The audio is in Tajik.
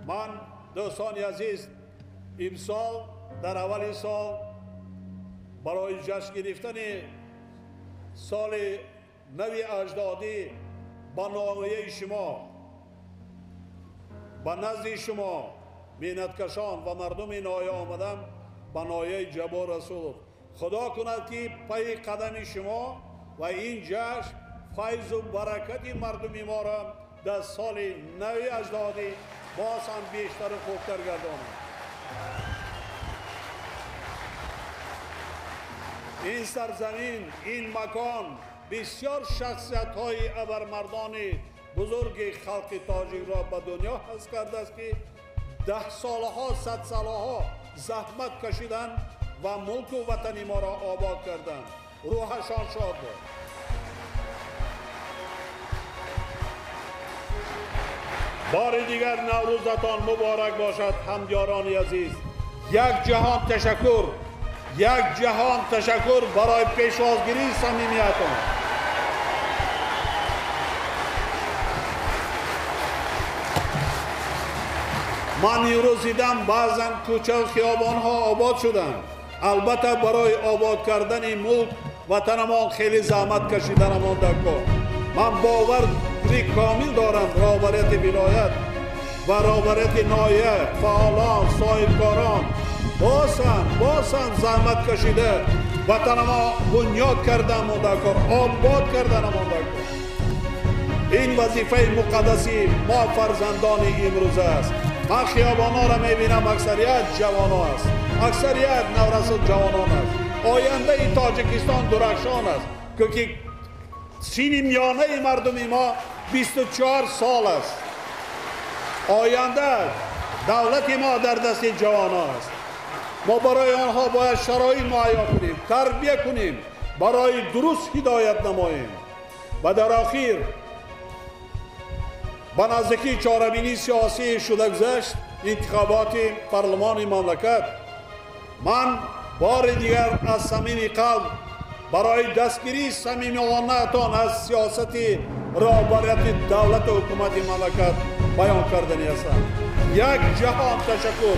Ман дӯстони азиз, имсол дар аввали сол барои ҷашн гирифтани соли нави аҷдодӣ ба ноҳияи шумо, ба назди шумо меҳнаткашон ва мардуми ноҳия омадам, ба ноҳияи Ҷаббор Расулов. Худо кунад ки пайи қадами шумо ва ин ҷашн файзу баракати мардуми моро дар соли нави аҷдодӣ боз ҳам бештару хубтар гардонад. Ин сарзамин, ин макон бисёр шахсиятҳои абармардони бузурги халқи тоҷикро ба дунё ҳаст кардааст, ки даҳсолаҳо, садсолаҳо заҳмат кашиданд ва мулку ватани моро обод карданд. Рӯҳашон шод бод. Бори дигар Наврӯзатон муборак бошад, ҳамдиёрони азиз. Як ҷаҳон ташаккур, як ҷаҳон ташаккур барои пешвозгирии самимиятон. Ман имрӯз дидам баъзан кӯча хиёбонҳо обод шуданд. Албатта барои обод кардани мулк ватанамон хеле заҳмат кашиданамон дар кор. Ман бовари комил дорам роҳбарияти вилоят ва роҳбарияти ноҳия, фаъолон, соҳибкорон боз ҳам заҳмат кашида ватанамо бунёд карданамон дар кор, обод карданамон дар кор. Ин вазифаи муқаддаси мо фарзандони имрӯза аст. Ман хиёбонҳоро мебинам, аксарият ҷавонон аст, аксарият наврасу ҷавонон аст. Ояндаи Тоҷикистон дурахшон аст, ки синни миёнаи мардуми мо 24 сол аст. Оянда давлати мо дар дасти ҷавонон аст. Мо барои онҳо бояд шароит муҳайё кунем, тарбия кунем, барои дуруст ҳидоят намоем. Ва дар охир ба наздикии чорабинии сиёсӣ шуда гузашт интихоботи парлумони мамлакат. Ман бори дигар аз самими қалб барои дастгирии самимонаатон аз сиёсати роҳбарияти давлату ҳукумати мамлакат баён кардани ҳастам. Як ҷаҳон ташаккур.